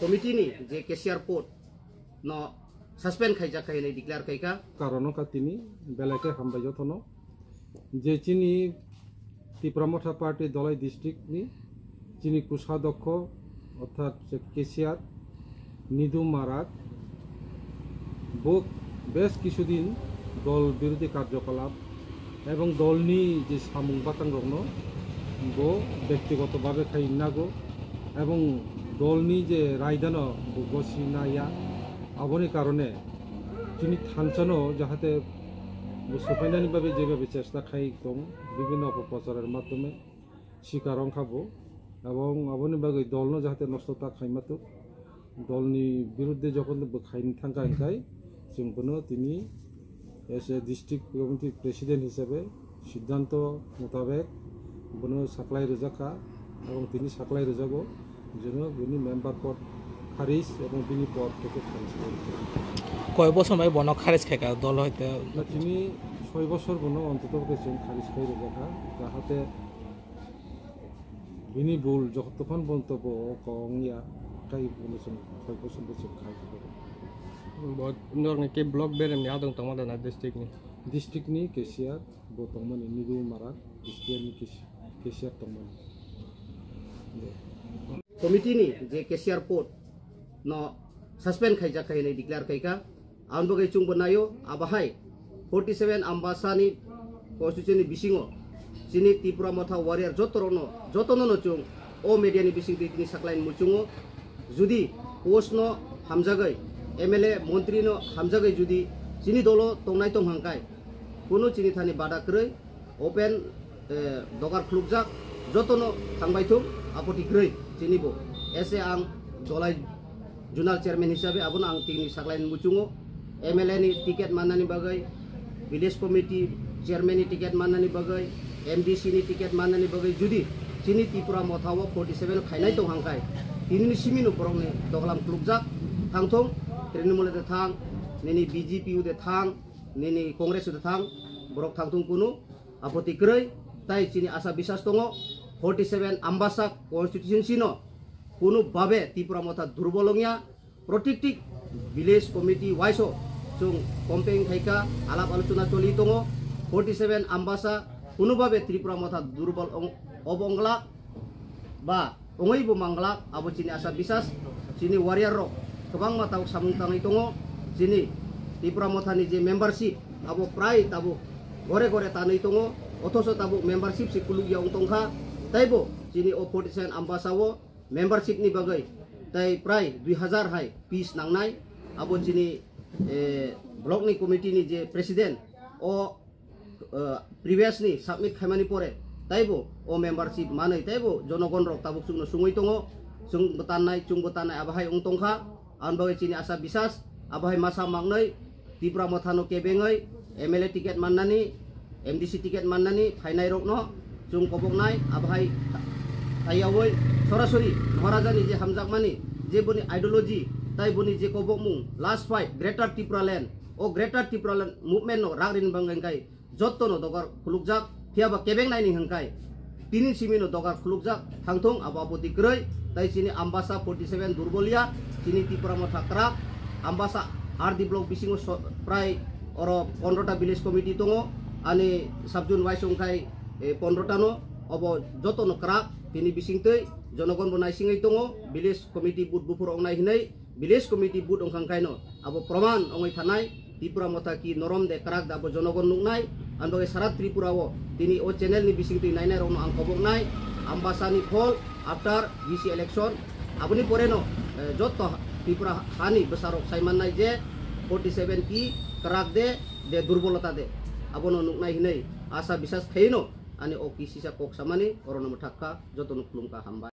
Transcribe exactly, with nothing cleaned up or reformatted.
Committee ni je cashier post no suspend khaijak kha hinwi declare khaikha. Karon wngkha tini, belai khe hambai jotono. Je chini Tipra Motha Party Dhalai district ni chini kusadokho orthat je cashier Nidu Marak, bo bes kisudin dol birodhi karjokolap ebong dolni je samung batangrokno bo bektigoto bhabe khai nago ebong dolni je raidano bo gosi naya. Aboni karone chini thansano jahate bo sophainani babe jebabe chesta khai tong bibhinno opoprochar maddhome sikar wngkha bo, ebong aboni bagwi dolno jahate nosto ta khaima tuk, dolni biruddhe jokhon bo khaini thangkha hinkhai chwng bono tini as a district committee president hisabe siddhanto mutabek bono saklai rwjakha ebong tini saklai rwjago, jeno bini member pod kharij ebong bini pod khe kharij khaijak. Koi bosor bai bono kharij khaikha dol hoite? Na tini soi bosor bono ontoto khe chwng kharij khai rwjakha, jahate bini bul jotokhon bonto bo kong ya, tai bono chwng soi bosor bo chwng khai rwjakha. Bo norokni tei block beremni adong tongma da na district ni? District ni cashier bo tongmani Nidu Marak, district ni cas-, cashier tongmani. Committee ni je cashier post no suspend khaijak kha hinwi declare khaikha. Aboni bagwi chwngbo naio, abahai forty seven Ambasa ni constituency ni bisingo chini Tipra Motha warrior jotorokno, jotono no chwng o media ni bisingtwi tini saklaini muchungo, judi post no hamjagwi, M L A, montri no hamjagwi judi chini dolo tongnai tong hangkai, kunu chini thani bada kwrwi, open, eh, dogar khulukjak, jotono thangbai thung, apoti kwrwi chini bo. Ese ang Dhalai Zonal Chairman hisabe abono ang tini saklaini muchungo, M L A ni ticket mannani bagwi, Village Committee Chairman ni ticket mannani bagwi, M D C ni ticket mannani bagwi judi chini Tipra Motha o forty seven khainai tong hangkai, tinini simino borokni doglam khulukjak thangthung, Trinamool de thang, nini B J P o de thang, nini Congress o de thang, borok thangthung kunu apoti kwrwi, tai chini asa bisas tongo, forty seven Ambasa constituency no kunu babe Tipra Motha durbol wngya, protikti village committee wise o chwng campaign khaikha, alap alochona choli tongo, forty seven Ambasa kunu babe Tipra Motha durbol ong-, obo wnglak ba wngwi bo manglak, abo chini asa bisas, chini warrior rok kwbangma tabuk samung tangwi tongo, chini Tipra Motha ni je membership abo prai tabuk gore gore tanwi tongo, othoso tabuk membership se kuluk ya wng tongkha, taibo chini o forty seven Ambasa o membership ni bagwi tai prai dui hazar hai piece nangnai, abo chini, eh, block ni committee ni je president o eh, previous ni submit khaimani pore taibo o membership manwi taibo jonogon rok tabuk chwngno sungwi tongo, chwng bo tannai, chwng bo tannai, abo hai wng tongkha. Aboni bagwi chini asa bisas, abo hai masa mangnwi Tipra Motha no kebengwi M L A ticket mannani, M D C ticket mannani phainai rokno chwng koboknai, abo hai taiyawi sorasori Maharaja ni je hamjakmani, je boni ideology tai boni je kobokmung last fight Greater Tipraland, o Greater Tipraland movement no rak rini bangwi hwnkhe jotono dogar khulukjak, phiya ba kebeng naini hwnkhe tini simino dogar khulukjak thangthung, abo apoti kwrwi. Tai chini Ambasa forty seven durbolia, chini Tipra Motha kwrak, Ambasa R D block bisingo so-, prai oro pondro ta village committee tongo, ani subzone wise wngkhai, eh, pondro ta no, obo jotono kwrak tini bisingtwi jonogon bo naisingwi tongo, village committee but buphuru wngnai hinwi, village committee but wngkha hwnkhaino abo proman wngwi thanai, Tipra Motha ki norom de kwrak de abo jonogon nuknai. Ang bagwi sara Tripura o tini o channel ni bisingtwi nainai rokno ang koboknai, Ambasa ni phol after V C election, aboni pore no, eh, jotto Tripura hani bwsarok sai mannai je forty seven ki kwrak de, de durbolota de, abono nuknai hinwi asa bisas khaino ani o kisisa kok samani orono mwthak kha, jotono khulum kha, hambai.